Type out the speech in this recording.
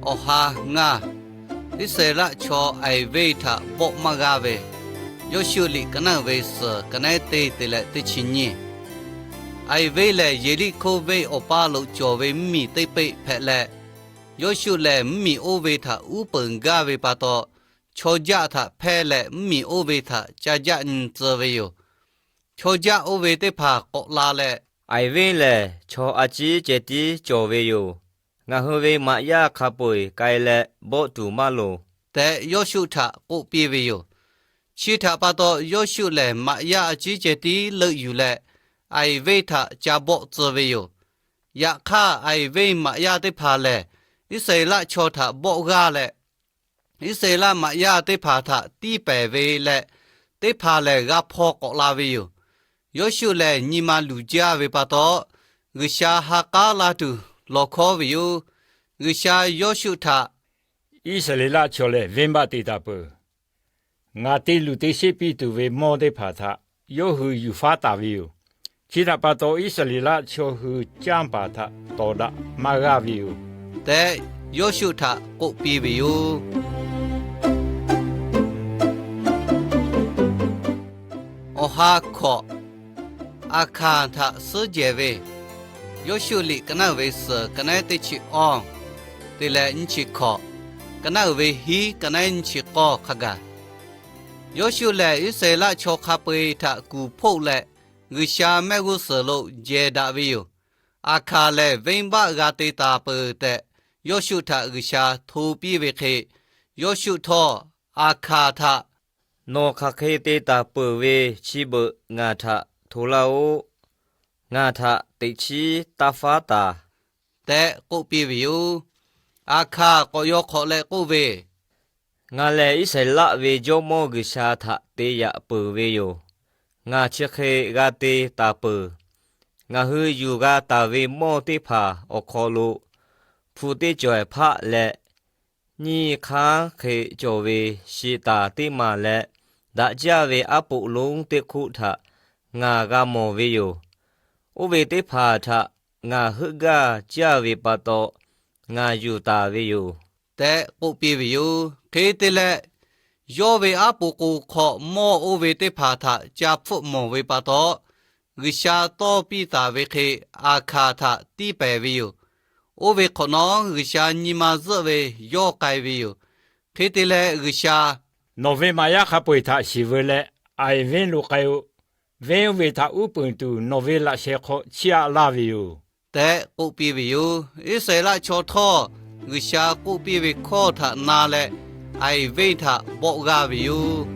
Awˬ ha ngaˇ, Iˉsaˍreˍlaˆ chaw Aiˍ venˇ htaꞈ bawˆ maˇ g'aˇ ve, Yawˇshuˆ liꞈ ka naˉ uiˍ ve suhˍ ka naˉ teˇ te leh teˇ chi nyiˇ. Aiˍ venˇ lehˬ, Yeˍriˆhkoˇ venˇ awˬ paˇ lo cawˬ ve mvuhˇmiˬ teˇ peˆ hpehꞈ leh, Yawˇshuˆ lehˬ mvuhˇmiˬ oˇ ve htaꞈ uˉ peunˍ gaˇ ve pa taw, chaw jaˆ htaꞈ hpehˇ leh mvuhˇmiˬ oˇ ve htaꞈ ca jaˆ nyi tcuh ve yoˬ. Chaw jaˆ oˇ ve teˇ hpaˍ k'awꞈ la leh, Aiˍ venˇ lehˬ chaw a ciˉ ceh tiˉ cawˬ ve yoˬ. Ngaˬ hui ve maꞈ yaˇ hk'a peu-eˬ k'ai leh bawˆ tuˬ maˇ loˍ tehꞈ, Yawˇshuˆ htaꞈ k'oˆ piˇ ve yoˬ. Chi htaꞈ pa taw, Yawˇshuˆ lehˬ maꞈ yaˇ a ciˉ ceh tiˉ leuˆ yuˬ leh, Aiˍ venˇ htaꞈ ca bawˆ tcuh ve yoˬ. Yaꞈ hk'aˇ, Aiˍ venˇ maꞈ yaˇ teˇ hpaˍ lehˬ, Iˉsaˍreˍlaˆ chaw htaꞈ bawˆ g'aˇ leh, Iˉsaˍreˍlaˆ maꞈ yaˇ teˇ hpaˍ htaꞈ tiˇ pehˍ ve leh, teˇ hpaˍ lehˬ g'a hpaw k'awꞈ la ve yoˬ. Yawˇshuˆ lehˬ nyi ma luˬ jaˇ ve pa taw, G'uiˬsha ha k'aˉ la tuˬ lawˬ hkawˉ ve yoˬ. G'uiˬsha Yawˇshuˆ htaꞈ, Iˉsaˍreˍlaˆ chaw lehˬ venˇbaˆ te taˍ peuˬ. Ngaˬ te luˬ te sheˆ piˇ tuˬ ve mawˇ teˇ hpaˍ htaꞈ yawˇ hui yuˬ faˉ taˍ ve yoˬ. Chi htaꞈ pa taw, Iˉsaˍreˍlaˆ chaw hui canˇ paˍ htaꞈ tawˍ daꞈ maˇ g'aˇ ve yoˬ tehꞈ, Yawˇshuˆ htaꞈ k'oˆ piˇ ve yoˬ. Awˬ ha hkawꞈ, Aˍhkaˍ htaꞈ suhˉ jehˬ ve, Yawˇshuˆ liꞈ ka naˉ uiˍ ve suhˍ ka naˉ teˇ chi awˇ te leh nyiˇ chi hkawꞈ, ka naˉ uiˍ ve hiˉ ka naˉ nyiˇ chi k'awˇ hk'a gaˬ. Yawˇshuˆ lehˬ, Iˉsaˍreˍlaˆ chaw hk'a peu-eˬ htaꞈ kuˬ hpoˆ leh, G'uiˬsha mehˆ g'uˇ suhˍ lo jehˬ daꞈ ve yoˬ. Aˍhkaˍ lehˬ venˇbaˆ g'a te taˍ peuˬ tehꞈ, Yawˇshuˆ htaꞈ G'uiˬsha hto piˇ ve hk'e, Yawˇshuˆ htawˇ Aˍhkaˍ htaꞈ, Nawˬ hk'aˬ hk'e te taˍ peuˬ ve chi beuꞈ ngaˬ htaꞈ hto laˇ-oˆ. Ngaˬ htaꞈ teꞈ chiˉ taˇ faˉ taˍ tehꞈ k'oˆ piˇ ve yoˬ. Aˍhkaˍ k'awꞈ yaw hk'awꞈ leh k'oˆ ve, Ngaˬ lehˬ Iˉsaˍreˍlaˆ ve Jawˇmawˇ G'uiˬsha htaꞈ te yaꞈ peuˬ ve yoˬ. Ngaˬ chi hk'e g'a te taˍ peuˬ. Ngaˬ hui yuˬ g'a taˍ ve mawˇ teˇ hpaˍ awˬ hk'aw lo hpu teˇ cawehˬ hpaˆ leh, nyiˇ hk'aˉ hk'e cawˬ ve shiˍ taˍ teˇ maˬ leh, daꞈ jaˇ ve aˉ poꞈ lonˉ teˇ hk'oˆ htaꞈ ngaˬ g'a mawˬ ve yoˬ. Oˇ ve teˇ hpaˍ htaꞈ ngaˬ heuˆ gaˇ jaˇ ve pa taw, ngaˬ yuˬ taˍ ve yoˬ tehꞈ k'oˆ piˇ ve yoˬ. Hk'e te leh, yawˇ ve aˉ poꞈ k'o hk'aw mawˇ oˇ ve teˇ hpaˍ htaꞈ ca hpfuhˆ mawˬ ve pa taw, G'uiˬsha tawˇ piˇ taˍ ve hk'e Aˍhkaˍ htaꞈ tiˇ pehˍ ve yoˬ. Oˇ ve hk'awꞈ nawˉ G'uiˬsha nyi ma zuhˆ ve yawˇ k'ai ve yoˬ. Hk'e te leh G'uiˬsha, Nawˬ ve maꞈ yaˇ hk'a peu-eˬ htaꞈ shiˍ veu leh, Aiˍ venˇ lo k'ai-o. Venˇ oˇ ve htaꞈ uˉ peunˍ tuˬ nawˬ ve laꞈ sheh hk'aw chiˇ aꞈ laˇ ve yoˬ tehꞈ k'oˆ piˇ ve yoˬ. Iˉsaˍreˍlaˆ chaw htawˇ G'uiˬsha k'oˆ piˇ ve hkawˇ htaꞈ na leh, Aiˍ venˇ htaꞈ bawˆ g'aˇ ve yoˬ.